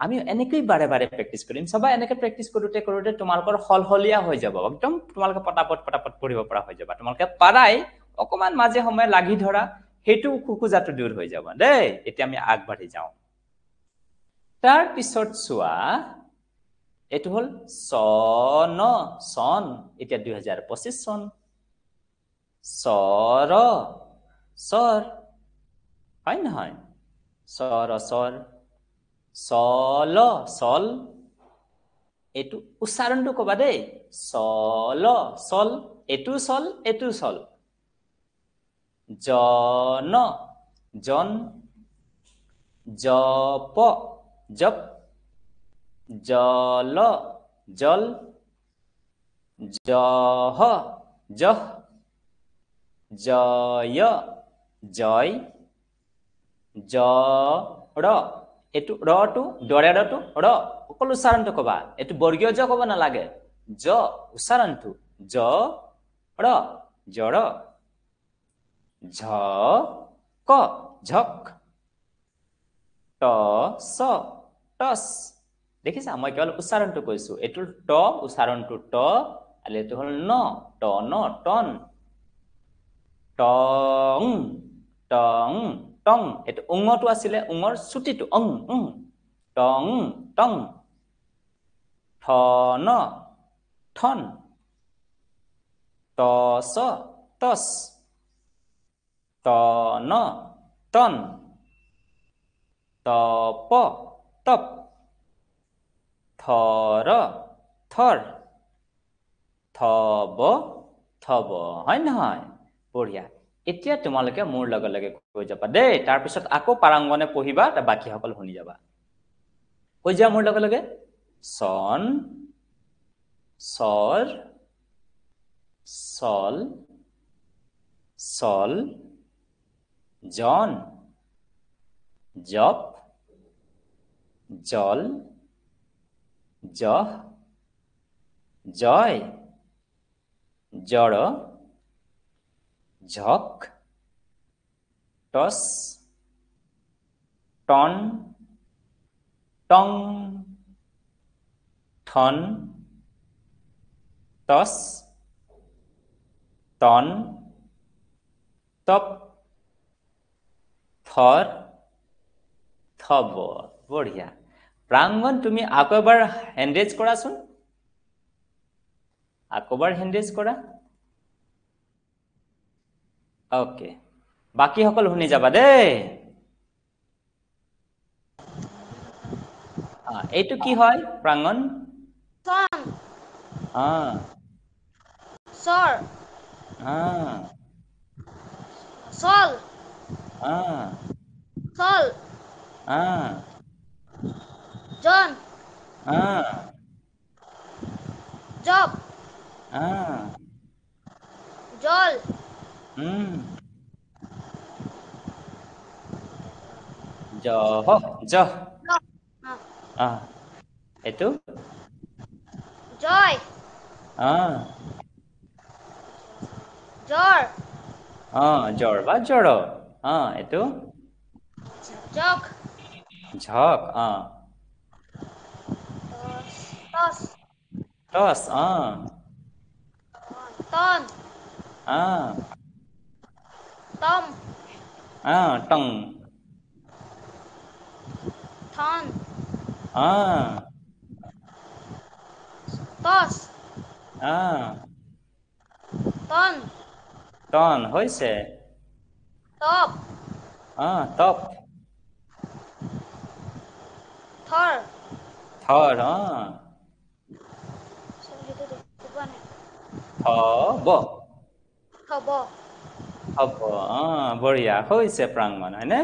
আমি এনেকৈ বাৰে বাৰে প্ৰেক্টিচ কৰিম। চাবা, এনেকৈ প্ৰেক্টিচ কৰোঁতে কৰোঁতে তোমালোকৰ সলসলীয়া হৈ যাব, একদম তোমালোকে পটাপট পটাপট পঢ়িব পৰা হৈ যাবা। তোমালোকে পাৰাই, অকণমান মাজে সময়ে লাগি ধৰা, সেইটো খোকোজাটো দূৰ হৈ যাব দেই। এতিয়া আমি আগবাঢ়ি যাওঁ। তাৰপিছত চোৱা, এইটো হ'ল চন, চন। এতিয়া 2025 চন। চৰ, চৰ, হয় নহয়? চৰ, চৰ। চল, চল। এইটো উচ্চাৰণটো কবা দেই, চল, চল। এইটো চল, এইটো চল। জন, জন। জপ, জপ। জল, জল। জহ, জহ। জয়, জয়। জৰ, এইটো ৰটো দৰে, ৰটো ৰ, অকল উচ্চাৰণটো কবা। এইটো বৰ্গীয় জ ক'ব নালাগে, জ উচ্চাৰণটো, জ ৰ, জৰ। ঝ ক, ঝক। ট চ, টচ। দেখিছা, মই কেৱল উচ্চাৰণটো কৈছো। এইটো ট, উচ্চাৰণটো ট, আৰু এইটো হ'ল ন, ট ন, টন। Tong, Tong, Tong. এইটো উঙটো আছিলে, উঙৰ চুটিটো অং, উং। Tong, Tong. ঠন, ঠন। টচ, টচ। তন, তন। তপ, তপ। থৰ, থৰ। থব, থব। হয় নহয়? বঢ়িয়া। এতিয়া তোমালোকে মোৰ লগে লগে কৈ যাবা দেই, তাৰপিছত আকৌ পাৰাংগনে পঢ়িবা, বাকীসকল শুনি যাবা। কৈ যোৱা মোৰ লগে লগে। চন, চৰ, চল, চল। জন, জপ, জল, জহ, জয়, জড়, ঝক, টচ, টন, টং, ঠন, টচ, তন, তপ, থৰ, থব। বঢ়িয়া। প্ৰাংগন, তুমি আকৌ এবাৰ হেণ্ড ৰেজ কৰাচোন, আকৌ এবাৰ হেণ্ড ৰেজ কৰা। অ'কে, বাকীসকল শুনি যাবা দেই। এইটো কি হয় প্ৰাংগন? চন। চৰ। চল। চল। জন। জপ। জল। জহ, জহ। এইটো জয়। জ্বৰ। জ্বৰ বা জ্বৰ। এইটো জক। ঝক। টচ। টচ। টন। টম। টং। থন। টচ। টন। টন হৈছে। টপ। টপ। থৰ। থৰ। থব। থব। হ'ব। বঢ়িয়া হৈছে প্ৰাংগন, হয়নে?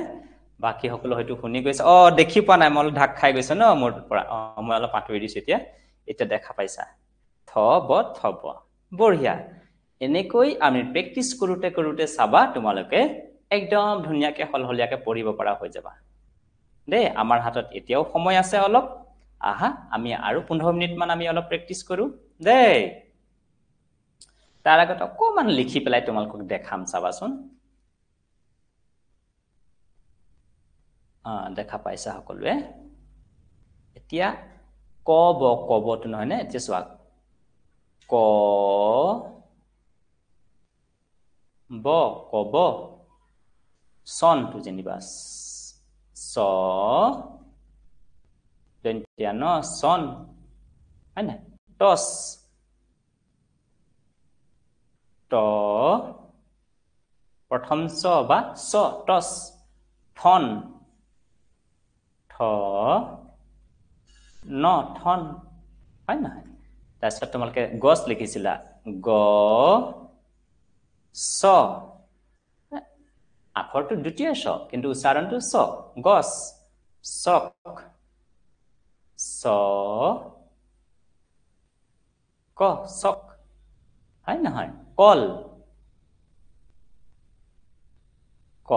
বাকী সকলো হয়তো শুনি গৈছে। দেখি পোৱা নাই, মই অলপ ঢাক খাই গৈছে ন মোৰ পৰা। মই অলপ আঁতৰি দিছো এতিয়া, এতিয়া দেখা পাইছা। থব, থব। বঢ়িয়া। এনেকৈ আমি প্ৰেক্টিচ কৰোঁতে কৰোঁতে চাবা তোমালোকে একদম ধুনীয়াকে সলসলীয়াকে পঢ়িব পৰা হৈ যাবা দেই। আমাৰ হাতত এতিয়াও সময় আছে অলপ। আহা, আমি আৰু 15 মিনিটমান আমি অলপ প্ৰেক্টিচ কৰোঁ দেই। তাৰ আগত অকণমান লিখি পেলাই তোমালোকক দেখাম, চাবাচোন। দেখা পাইছা সকলোৱে? এতিয়া ক ব, কবটো নহয়নে? এতিয়া চোৱা, ক ব, কব, চনটো যেনিবা চ, দন্তীয়া ন, চন, হয় নাই? টচ, ট, প্ৰথম চ বা চ, টচ, ঠন, ঠ, ন, ঠন, হয় নহয়? তাৰপিছত তোমালোকে গছ লিখিছিলা, গ চ, আখৰটো দ্বিতীয় চ কিন্তু উচ্চাৰণটো চ, গছ, চক, চ ক, চক, হয় নহয়? কল, ক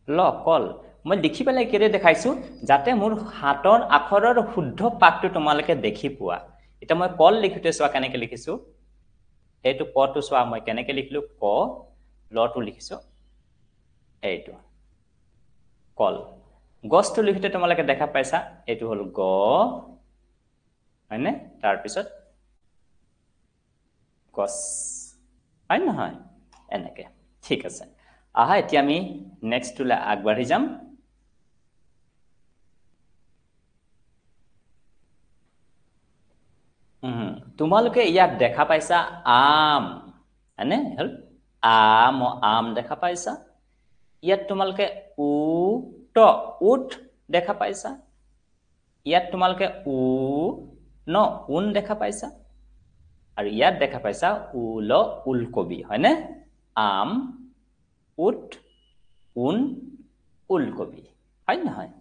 ল, কল। মই লিখি পেলাই কেলে দেখাইছো, যাতে মোৰ হাতৰ আখৰৰ শুদ্ধ পাকটো তোমালোকে দেখি পোৱা। এতিয়া মই কল লিখোতে চোৱা কেনেকে লিখিছো, এইটো কটো চোৱা মই কেনেকে লিখিলো, ক লটো লিখিছো, এইটো কল। গছটো লিখোতে তোমালোকে দেখা পাইছা, এইটো হ'ল গ, হয়নে? তাৰপিছত গছ, হয় নহয়? এনেকে ঠিক আছে। আহা এতিয়া আমি নেক্সটটোলৈ আগবাঢ়ি যাম। তোমালোকে ইয়াত দেখা পাইছা আম, হয়নে? হ'ল আম, আম দেখা পাইছা। ইয়াত তোমালোকে উট, উট দেখা পাইছা। ইয়াত তোমালোকে উ ন, ঊন দেখা পাইছা। আৰু ইয়াত দেখা পাইছা উল, উলকবি, হয়নে? আম, উট, ঊন, উলকবি, হয় নহয়?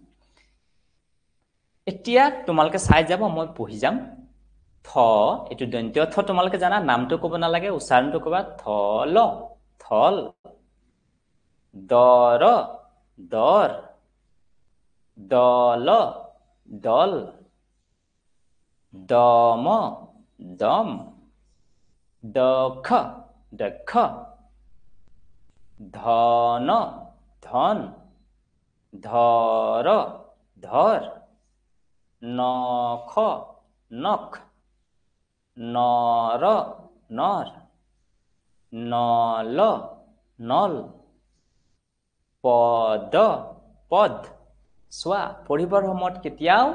এতিয়া তোমালোকে চাই যাব, মই পঢ়ি যাম। থ, এইটো দন্ত্য থ, তোমালোকে জানা, নামটো ক'ব নালাগে, উচ্চাৰণটো ক'বা, থল, থল। দৰ, দৰ। দল, দল। দম, দম। দক্ষ, দক্ষ। ধন, ধন। ধৰ, ধৰ। নখ, নখ। নৰ, নৰ। নল, নল। পদ, পদ। চোৱা, পঢ়িবৰ সময়ত কেতিয়াও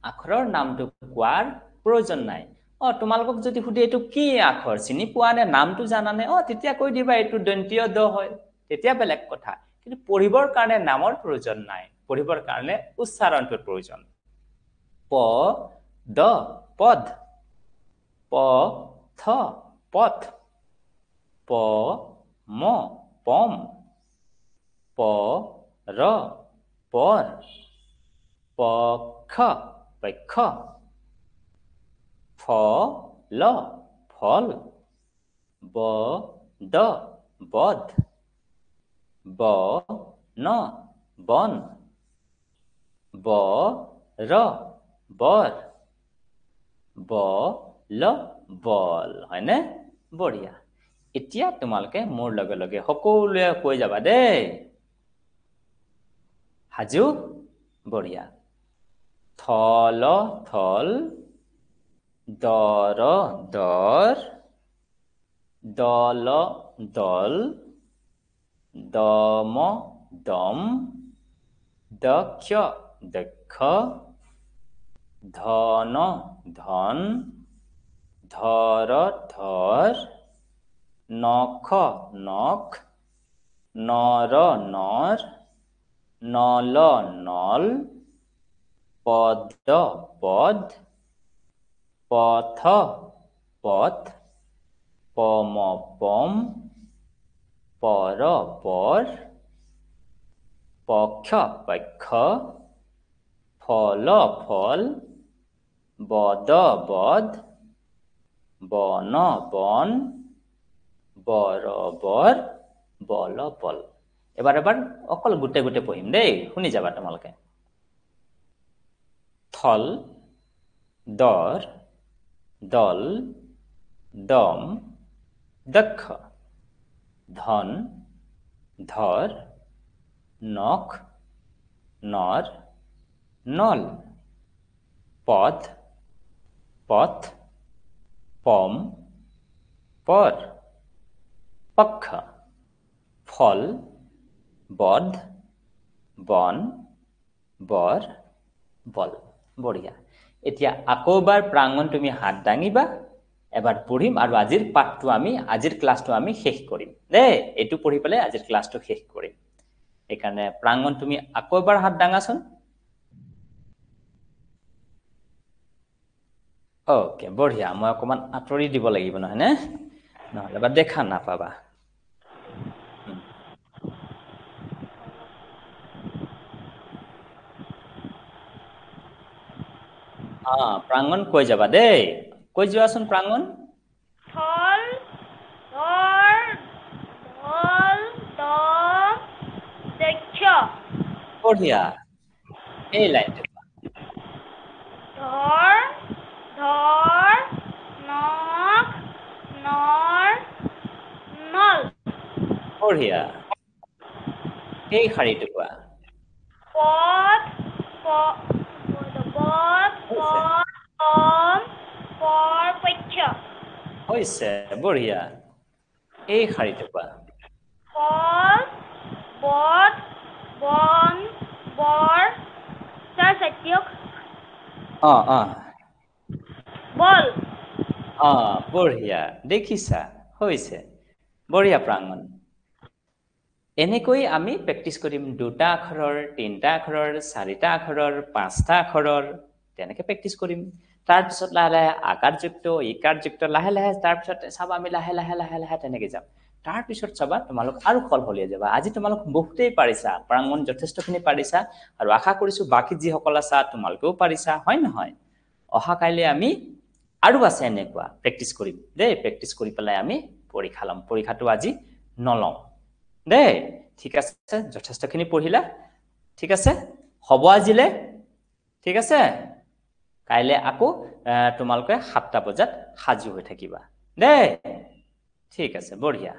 আখৰৰ নামটো কোৱাৰ প্ৰয়োজন নাই। অ, তোমালোকক যদি সুধে এইটো কি আখৰ, চিনি পোৱা নে, নামটো জানানে, অ তেতিয়া কৈ দিবা এইটো দন্তীয় দ হয়, তেতিয়া বেলেগ কথা। কিন্তু পঢ়িবৰ কাৰণে নামৰ প্ৰয়োজন নাই, পঢ়িবৰ কাৰণে উচ্চাৰণটোৰ প্ৰয়োজন। প দ, পদ। প থ, পথ। প ম, পম। প ৰ, পৰ। পক্ষ, পক্ষ। ফ ল, ফল। ব দ, বধ। ব ন, বন। ব ৰ, বৰ। ব ল, বল, হয়নে? বঢ়িয়া। এতিয়া তোমালোকে মোৰ লগে লগে সকলোৱে কৈ যাবা দেই। সাজু? বঢ়িয়া। থল, থল। দৰ, দৰ। দল, দল। দম, দম। দক্ষ, দক্ষ। ধন, ধন। ধৰ, ধৰ। নখ, নখ। নৰ, নৰ। নল, নল। পদ, পদ। পথ, পথ। পম, পম। পৰ, পৰ। পক্ষ, পক্ষ। ফল, ফল। বদ, বদ। বন, বন। বৰ, বৰ। বল, বল। এবাৰ এবাৰ অকল গোটেই গোটেই পঢ়িম দেই, শুনি যাবা তোমালোকে। থল, দৰ, দল, দম, দক্ষ। ধন, ধৰ, নখ, নৰ, নল। পদ, পথ, পম, পৰ, পক্ষ। ফল, বধ, বন, বৰ, বল। বঢ়িয়া। এতিয়া আকৌ এবাৰ প্ৰাংগণ তুমি হাত দাঙিবা, এবাৰ পঢ়িম আৰু আজিৰ পাঠটো আমি, আজিৰ ক্লাছটো আমি শেষ কৰিম দেই। এইটো পঢ়ি পেলাই আজিৰ ক্লাছটো শেষ কৰিম। সেইকাৰণে প্ৰাংগণ তুমি আকৌ এবাৰ হাত দাঙাচোন। অ'কে, বঢ়িয়া। মই অকণমান আঁতৰি দিব লাগিব নহয়নে, নহ'লে বা দেখা নাপাবা। প্ৰাংগণ কৈ যাবা দেই, কৈ যোৱাচোন প্ৰাংগণ। থল, ধৰ, ধল, দম, দক্ষ। বঢ়িয়া। এই লাইনটো। ধৰ, ধৰ, নখ, নৰ, নল। বঢ়িয়া। এই শাৰীটো কোৱা। পথ, পদ, পম, পৰ, পক্ষ। হৈছে, বঢ়িয়া। এই শাৰীটো কোৱা। ফল, বধ, বন, বৰ। ছাৰ দিয়ক। অ অ বল। অ, বঢ়িয়া, দেখিছা, হৈছে। বঢ়িয়া প্ৰাংগণ। এনেকৈ আমি প্ৰেক্টিচ কৰিম দুটা আখৰৰ, তিনিটা আখৰৰ, চাৰিটা আখৰৰ, পাঁচটা আখৰৰ, তেনেকে প্ৰেক্টিচ কৰিম। তাৰপিছত লাহে লাহে আকাৰযুক্ত, ইকাৰযুক্ত, লাহে লাহে তাৰপিছত চাবা আমি লাহে লাহে লাহে লাহে তেনেকে যাম। তাৰপিছত চাবা তোমালোক আৰু সলসলীয়া যাবা। আজি তোমালোক বহুতেই পাৰিছা, প্ৰাংগণ যথেষ্টখিনি পাৰিছা, আৰু আশা কৰিছোঁ বাকী যিসকল আছা তোমালোকেও পাৰিছা, হয় নহয়? অহা কাইলৈ আমি আৰু আছে এনেকুৱা প্ৰেক্টিচ কৰিম দেই। প্ৰেক্টিচ কৰি পেলাই আমি পৰীক্ষা ল'ম, পৰীক্ষাটো আজি নলওঁ দেই। ঠিক আছে, যথেষ্টখিনি পঢ়িলা, ঠিক আছে, হ'ব আজিলে, ঠিক আছে। কাইলৈ আকৌ তোমালোকে 7টা বজাত সাজু হৈ থাকিবা দেই। ঠিক আছে, বঢ়িয়া।